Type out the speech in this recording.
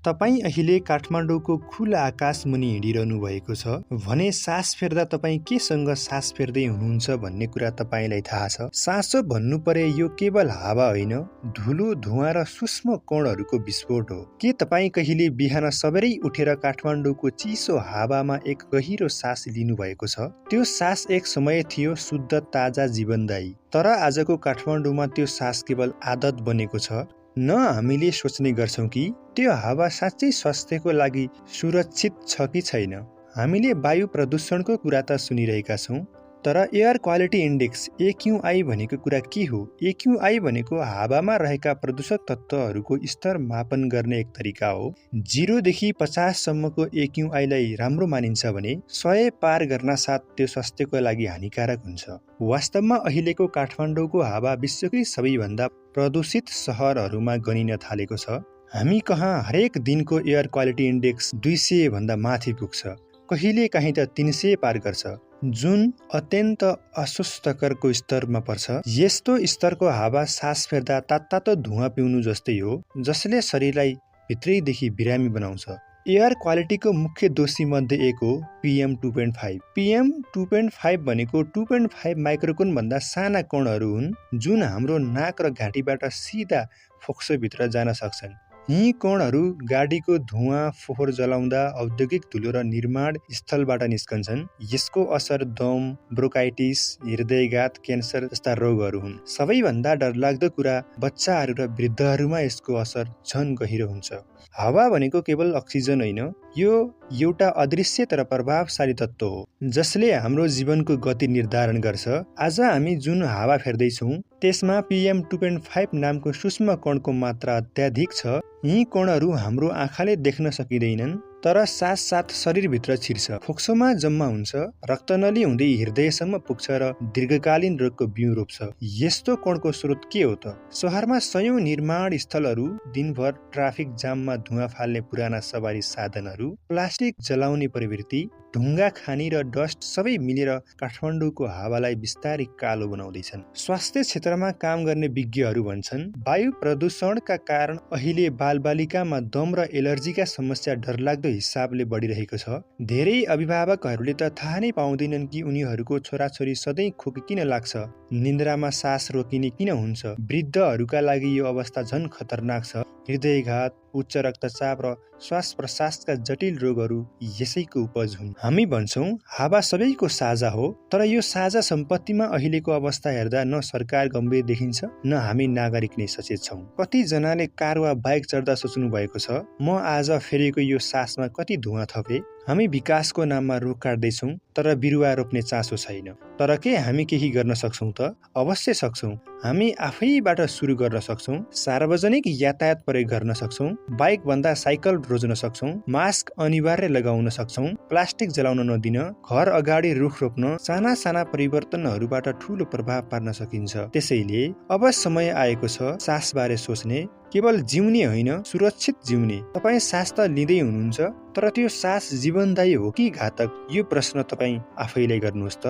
तपाईँ अहिले काठमाडौँको खुला आकाश मुनि हिँडिरहनु भएको छ भने सास फेर्दा तपाईँ केसँग सास फेर्दै हुनुहुन्छ भन्ने कुरा तपाईँलाई थाहा छ। साँचो भन्नु परे यो केवल हावा होइन, धुलो, धुवाँ र सूक्ष्म कणहरूको विस्फोट हो। के तपाईँ कहिले बिहान सबेरै उठेर काठमाडौँको चिसो हावामा एक गहिरो सास लिनु भएको छ? त्यो सास एक समय थियो शुद्ध, ताजा, जीवनदायी। तर आजको काठमाडौँमा त्यो सास केवल आदत बनेको छ। न हामीले सोच्ने गर्छौं कि त्यो हावा साँच्चै स्वास्थ्यको लागि सुरक्षित छ कि छैन। हामीले वायु प्रदूषणको कुरा त सुनिरहेका छौं, तर एयर क्वालिटी इन्डेक्स AQI भनेको कुरा के हो? AQI भनेको हावामा रहेका प्रदूषक तत्त्वहरूको स्तर मापन गर्ने एक तरिका हो। 0 देखि 50 सम्मको AQI लाई राम्रो मानिन्छ भने 100 पार गर्न साथ त्यो स्वास्थ्यको लागि हानिकारक हुन्छ। वास्तवमा अहिलेको काठमाडौँको हावा विश्वकै सबैभन्दा प्रदूषित सहरहरूमा गनिन थालेको छ। हामी कहाँ हरेक दिनको एयर क्वालिटी इन्डेक्स 200 भन्दा माथि पुग्छ, कहिले काहीँ त 300 पार गर्छ, जुन अत्यन्त अस्वास्थ्यकरको स्तरमा पर्छ। यस्तो स्तरको हावा सास फेर्दा तात्तातो धुवाँ पिउनु जस्तै हो, जसले शरीरलाई भित्रैदेखि बिरामी बनाउँछ। एयर क्वालिटीको मुख्य दोषी मध्ये एक हो PM 2.5। PM 2.5 भनेको 2.5 माइक्रोकोन भन्दा साना कणहरू हुन्, जुन हाम्रो नाक र घाँटीबाट सिधा फोक्सोभित्र जान सक्छन्। यी कणहरू गाडीको धुवाँ, फोहोर जलाउँदा, औद्योगिक धुलो र निर्माण स्थलबाट निस्कन्छन्। यसको असर दम, ब्रोंकाइटिस, हृदयघात, क्यान्सर जस्ता रोगहरू हुन्। सबैभन्दा डरलाग्दो कुरा, बच्चाहरू र वृद्धहरूमा यसको असर झन गहिरो हुन्छ। हावा भनेको केवल अक्सिजन होइन, यो एउटा अदृश्य तर प्रभावशाली तत्त्व हो, जसले हाम्रो जीवनको गति निर्धारण गर्छ। आज हामी जुन हावा फेर्दैछौँ त्यसमा PM 2.5 नामको सूक्ष्म कणको मात्रा अत्याधिक छ। यी कणहरू हाम्रो आँखाले देख्न सकिँदैनन्, तर साथ शरीरभित्र छिर्छ, फोक्सोमा जम्मा हुन्छ, रक्तनली हुँदै हृदयसम्म पुग्छ र दीर्घकालीन रोगको बिउ रोप्छ। यस्तो कणको स्रोत के हो त? शहरमा सयौं निर्माण स्थलहरू, दिनभर ट्राफिक जाममा धुवाँ फाल्ने पुराना सवारी साधनहरू, प्लास्टिक जलाउने प्रवृत्ति, ढुङ्गा खानी र डस्ट सबै मिलेर काठमाडौँको हावालाई बिस्तारै कालो बनाउँदैछन्। स्वास्थ्य क्षेत्रमा काम गर्ने विज्ञहरू भन्छन्, वायु प्रदूषणका कारण अहिले बालबालिकामा दम र एलर्जीका समस्या डरलाग्दो हिसाबले बढिरहेको छ। धेरै अभिभावकहरूले त थाहा नै पाउँदैनन् कि उनीहरूको छोराछोरी सधैँ खोकी किन लाग्छ, निन्द्रामा सास रोकिने किन हुन्छ। वृद्धहरूका लागि यो अवस्था झन खतरनाक छ। हृदयघात, उच्च रक्तचाप र श्वास प्रश्वासका जटिल रोगहरू यसैको उपज हुन्। हामी भन्छौँ हावा सबैको साझा हो, तर यो साझा सम्पत्तिमा अहिलेको अवस्था हेर्दा न सरकार गम्भीर देखिन्छ, न हामी नागरिक नै सचेत छौँ। कतिजनाले कार वा बाइक चढ्दा सोच्नु भएको छ, म आज फेरेको यो सासमा कति धुवाँ थपे। हामी विकासको नाममा रुख काट्दैछौँ, तर बिरुवा रोप्ने चासो छैन। तर के हामी केही गर्न सक्छौँ त? अवश्य सक्छौँ। हामी आफैबाट सुरु गर्न सक्छौँ। सार्वजनिक यातायात प्रयोग गर्न सक्छौँ, बाइक भन्दा साइकल रोज्न सक्छौँ, मास्क अनिवार्य लगाउन सक्छौँ, प्लास्टिक जलाउन नदिन, घर अगाडि रुख रोप्न। साना साना परिवर्तनहरूबाट ठूलो प्रभाव पार्न सकिन्छ। त्यसैले अब समय आएको छ सासबारे सोच्ने, केवल जिउने होइन, सुरक्षित जिउने। तपाईँ सास त लिँदै हुनुहुन्छ, तर त्यो सास जीवनदायी हो कि घातक? यो प्रश्न तपाईँ आफैलाई गर्नुहोस् त।